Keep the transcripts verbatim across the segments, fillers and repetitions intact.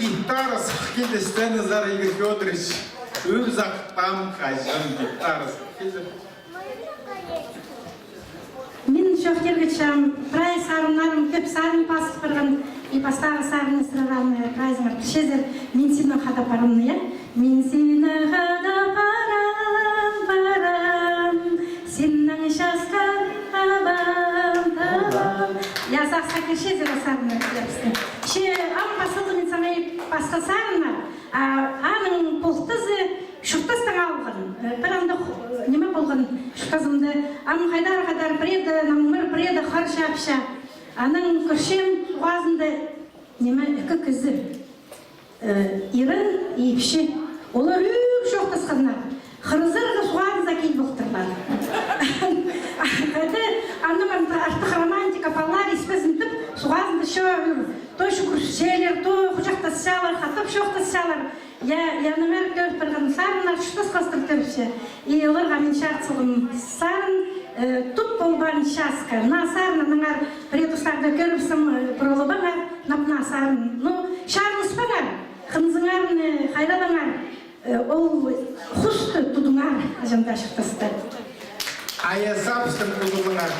Гитара сых килді сценазар, Игорь Фёдорович. Ӱр сах там хаҷан гитара сых килді. Мин чоох тирге чаам, прай сарыннарым, кӧп сарын пас парған, и пастағы сарынны сырадым, прайзыңар пілчезер, мин синнең хада парамны, я? Мин синнең хада парам, парам, синнең часха табам, табам. Я, сағысха кірчезер, а сарынны пілербіске. Че ам пазылды, мин саңай пасха сарыннар. А, аның полтызы чуртастаң алған. Э, пір андағ, э, ниме полған чуртазымда. Ам хайдар-хайдар пірееде наңмыр, пірееде хар чапча. Анаң кӧрчем, суғ хазында ниме, ікі кізі. Э, ирен и ипчі. Олар ӱр чоохтасханнар. Хырызарға суғ хазынзар киліп охтырлар. Хайди, анаң артых романтика, палалар испезін тіп, суғ хазында чоо ӱр. То чӱгӱрчелер, то хуҷахтасчалар, хатап чоохтасчалар. Я, я, аннаңар тӧріп парған сарыннар чуртасхастыр тӧріпче. И оларға мин чарыт салғам сарын, э, «Тут полбаан часка». Мына сарын аннаңар пірее тустарда кӧрібіссең, э, пролабаңар, нап-на сарын. Ну, чарылыспаңар, хынзыңарны хайралаңар, э, ол хусты тудыңар, аҷам даа чуртаста. Ая сабыстың тудыңар.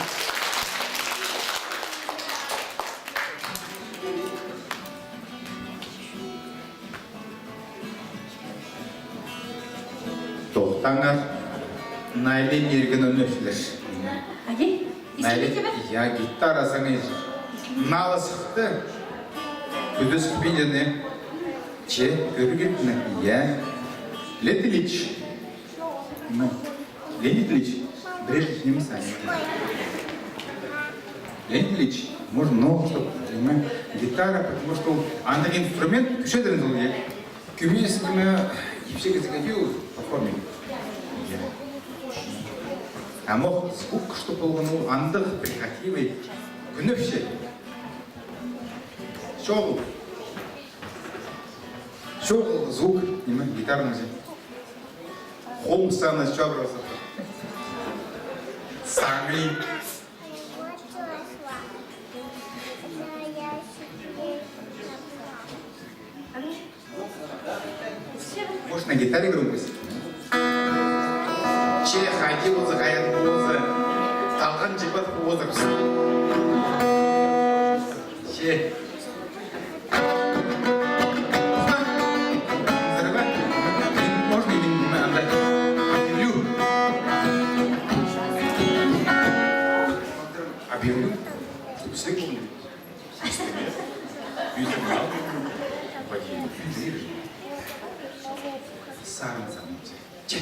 Тохтаңар, Найлин иргін ӱннешлер. Ай, Найлин, я, гитара саңай. Налысыхты. Кӱдіскібедені. Че, кӧргетні. Я. Леонид Ильич. Ну, Леонид Ильич, бред ниме саңай. Леонид Ильич, можно много что, понимаешь, гитара, потому что ол андағ инструмент, кӱчедірін ол, я. Кӧмес ниме, ипчі кізі кӧділ по форме. Я. А мох звук, что полған, ол андағ прихотливый, кӱнепче. Чоғыл. Чоғыл звук, ниме, гитараның же. Хомсаны чабырасып. Саңай. Может, на гитаре громкость? Че хайди полза, хайди полза. Талған чипат полза. Че. Можно, мин анда объявлю? Объявлю, чтобы все помнили. Сарын, сарын. Че.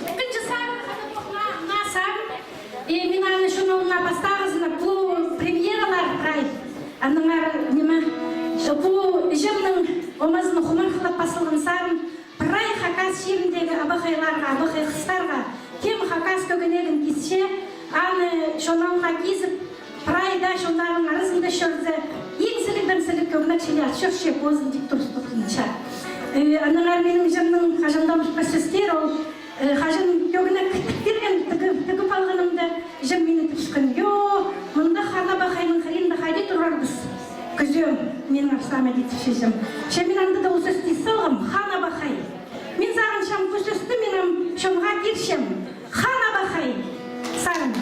Ікінҷі сарын, хада, пу наа, наа сарын. И мин аны чон алнына пастағызына, пу премьералар прай. Аннаңар ниме, пу іҷемнің омазын хумахтап пазылған сарын. Прай хакас чиріндегі абахайларға, абахай хыстарға, кем хакас кӧгенегін кисче, аны чон алнына кизіп, прай даа чоннарның аразында чӧрзе, иң сілігдең сіліг кӧгенек чіли ат чӧрче, позын тик турыстырча. Э, аннаңар минің іҷемнің хаҷан даа унутпас сӧстері, ол, э, хаҷан кӧгенек тіктірген, тігі-, тігіп алғанымда, іҷем мині тіпчеткен: «Йо, мында хан абахайның хыринда хайди турарбыс? Кӱзем, минің арсаама», — тіпче іҷем. Че мин анда даа ол сӧсті ис салғам, хан абахай. Мин сағынчам, пу сӧсті мин ам чонға кирчем. Хан абахай. Сарын.